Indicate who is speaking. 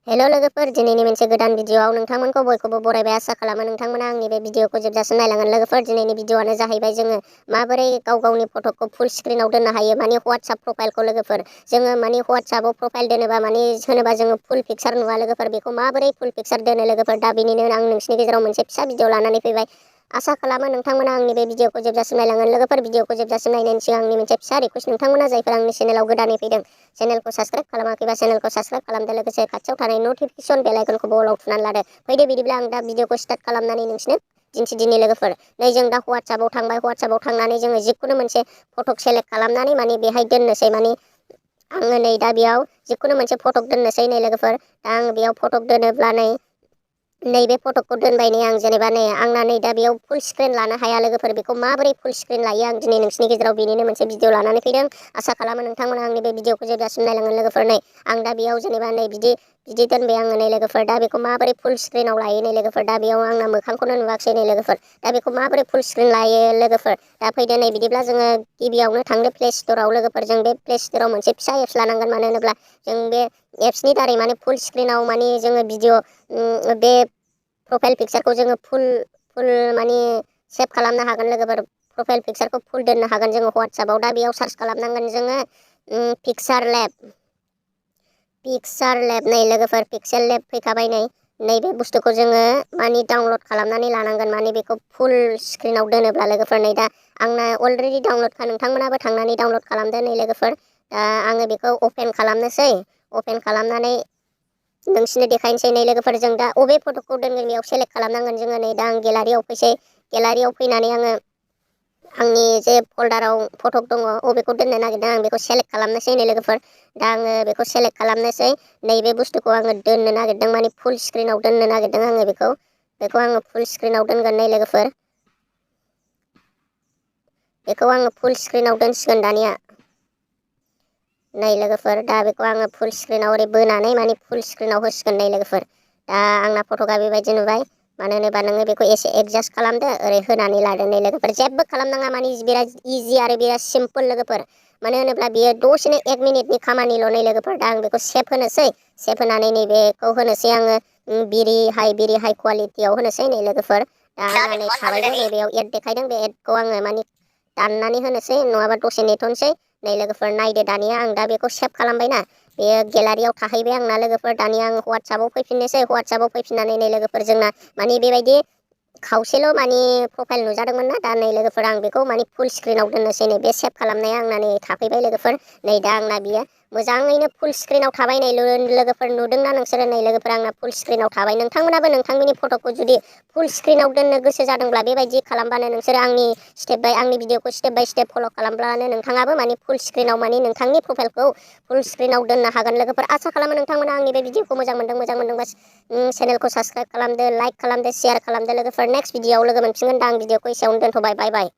Speaker 1: हेल' लोगोफोर, दिनैनि मोनसे गोदान भिडिअआव नोंथांमोनखौ बयखौबो बरायबाय। आसा खालामो नोंथांमोना आंनि बे भिडिअखौ जोबजासिम नायलांगोन। लोगोफोर, दिनैनि भिडिअआनो जाहैबाय जोङो माबोरै गावनि फट'खौ फुल स्क्रिनाव दोननो हायो, माने WhatsApp प्रफाइलखौ। लोगोफोर, जोङो माने WhatsAppआव प्रफाइल दोनोबा माने होनोबा जोङो फुल पिक्सार नुवा। लोगोफोर, बेखौ माबोरै फुल पिक्सार दोनो लोगोफोर, दा बेनिनो आं नोंसिनि गेजेराव मोनसे फिसा भिडिअ लानानै फैबाय। आसा खालामो नोंथांमोना आंनि बे भिडिअखौ जोबजासिम नायलांगोन। लोगोफोर, भिडिअखौ जोबजासिम नायनायनि सिगां आंनि मोनसे फिसा रिक्वेस्ट, नोंथांमोना जायफोर आंनि चेनेलाव गोदानै फैदों, चेनेलखौ साबस्क्राइब खालामाखैबा चेनेलखौ साबस्क्राइब खालामदो। लोगोसे खाथियाव थानाय नटिफिकेसन बेल आइकनखौ अलाव थुनानै लादो। फैदो बिदिब्ला आं दा भिडिअखौ स्टार्ट खालामनानै नोंसिनो दिन्थिदिनि। लोगोफोर, नै जों दा WhatsAppआव थांबाय। WhatsAppआव थांनानै जोङो जिखुनु मोनसे फटक सेलेक्ट खालामनानै माने बेहाय दोननोसै। माने आङो नै दा बेयाव जिखुनु मोनसे फटक दोननोसै। नै लोगोफोर, दा आं बेयाव फटक दोनोब्ला नैबे फटकखौ दोनबाय। नै आं जेनेबा नै आंना नै दा बेयाव फुल स्क्रिन लानो हाया। लोगोफोर, बेखौ माबोरै फुल स्क्रिन लायो आं दिनै नोंसिनि गेजेराव बेनिनो मोनसे भिडिअ लानानै फैदों। आसा खालामो नोंथांमोना आंनि बे भिडिअखौ जोबजासिम नायलांगोन। लोगोफोर, नै आं दा बेयाव जेनेबा नै बिदि दोनबाय आङो। नै लोगोफोर, दा बेखौ माबोरै फुल स्क्रिनाव लायो। नै लोगोफोर, दा बेयाव आंना मोखांखौनो नुवाखिसै। नै लोगोफोर, दा बेखौ माबोरै फुल स्क्रिन लायो। लोगोफोर, दा फैदो नै बिदिब्ला जोङो गिबियावनो थांदो प्ले स्ट'राव। लोगोफोर, जों बे प्ले स्ट'राव मोनसे फिसा एप्स लानांगोन। मानो होनोब्ला जों बे एप्सनि दारै माने फुल स्क्रिनाव माने जोङो भिडिअ बे प्रफाइल पिक्सारखौ जोङो फुल माने सेभ खालामनो हागोन। लोगोफोर, प्रफाइल पिक्सारखौ फुल दोननो हागोन जोङो WhatsAppआव। दा बेयाव सार्च खालामनांगोन जोङो पिक्सार लेब। नै लोगोफोर, पिक्सेल लेब फैखाबाय। नैबे बुस्थुखौ जोङो माने डाउनलड खालामनानै लानांगोन। माने बेखौ फुल स्क्रिनाव दोनोब्ला। लोगोफोर, नै दा आंना अलरेडि डाउनलडखा, नोंथांमोनाबो थांनानै डाउनलड खालामदो। नै लोगोफोर, दा आङो बेखौ अपेन खालामनोसै। अपेन खालामनानै नोंसिनो देखायनोसै। नै लोगोफोर, जों दा अबे फटकखौ दोनगोन बेयाव सेलेक्ट खालामनांगोन जोङो। नै दा आं गेलारियाव फैसै। गेलारियाव फैनानै आङो आंनि जे फल्डाराव फटक दङ अबेखौ दोननो नागिरदों आं बेखौ सेलेक्ट खालामनोसै। नै लोगोफोर, दा आङो बेखौ सेलेक्ट खालामनोसै। नैबे बुस्थुखौ आङो दोननो नागिरदों, माने फुल स्क्रिनाव दोननो नागिरदों आङो बेखौ आङो फुल स्क्रिनाव दोनगोन। नै लोगोफोर, बेखौ आङो फुल स्क्रिनाव दोनसिगोन दानिया। नै लोगोफोर, दा बेखौ आङो फुल स्क्रिनाव ओरै बोनानै माने फुल स्क्रिनाव होसिगोन। नै लोगोफोर, दा आंना फटकआ बेबायदि नुबाय। मानो होनोबा नोङो बेखौ एसे एडजास्ट खालामदो, ओरै होनानै लादो। नै लोगोफोर, जेबो खालामनाङा, माने बिराद इजि आरो बिराद सिम्पोल। लोगोफोर, मानो होनोब्ला बियो दसेनो 1 मिनिटनि खामानिल'। नै लोगोफोर, दा आं बेखौ सेभ होनोसै। सेभ होनानै नैबेखौ होनोसै आङो भेरि हाइ कुवालिटियाव होनोसै। नै लोगोफोर, दा आंना नै थाबायबो। नैबेयाव एड देखायदों, बे एडखौ आङो माने दाननानै होनोसै, नङाबा दसे नेथ'नोसै। नै लोगोफोर, नायदो दानिया आं दा बेखौ सेभ खालामबायना, बेयो गेलारियाव थाहैबाय आंना। लोगोफोर, दानिया आं WhatsAppआव फैफिननोसै। WhatsAppआव फैफिननानै नै लोगोफोर, जोंना माने बेबायदि खावसेल' माने प्रफाइल नुजादोंमोन ना। दा नै लोगोफोर, आं बेखौ माने फुल स्क्रिनाव दोननोसै। नै बे सेभ खालामनाया आंना नै थाफैबाय। लोगोफोर, नै दा आंना बियो मोजाङैनो फुल स्क्रिनाव थाबाय। नै लोगोफोर, नुदोंना नोंसोरो? नै लोगोफोर, आंना फुल स्क्रिनाव थाबाय। नोंथांमोनाबो नोंथांनि फट'खौ जुदि फुल स्क्रिनाव दोननो गोसो जादोंब्ला बेबायदि खालामबानो नोंसोरो आंनि भिडिअखौ स्टेप बाय स्टेप फल' खालामब्लानो नोंथाङाबो माने फुल स्क्रिनाव माने नोंथांनि प्रफाइलखौ फुल स्क्रिनाव दोननो हागोन। लोगोफोर, आसा खालामो नोंथांमोना आंनि बे भिडिअखौ मोजां मोनदोंबा चेनेलखौ साबस्क्राइब खालामदो, लाइक खालामदो, शेयार खालामदो। लोगोफोर, नेक्स्ट भिडिअआव लोगो मोनफिनगोन। दा आं भिडिअखौ एसेयावनो दोनथ'बाय। बाय बाय।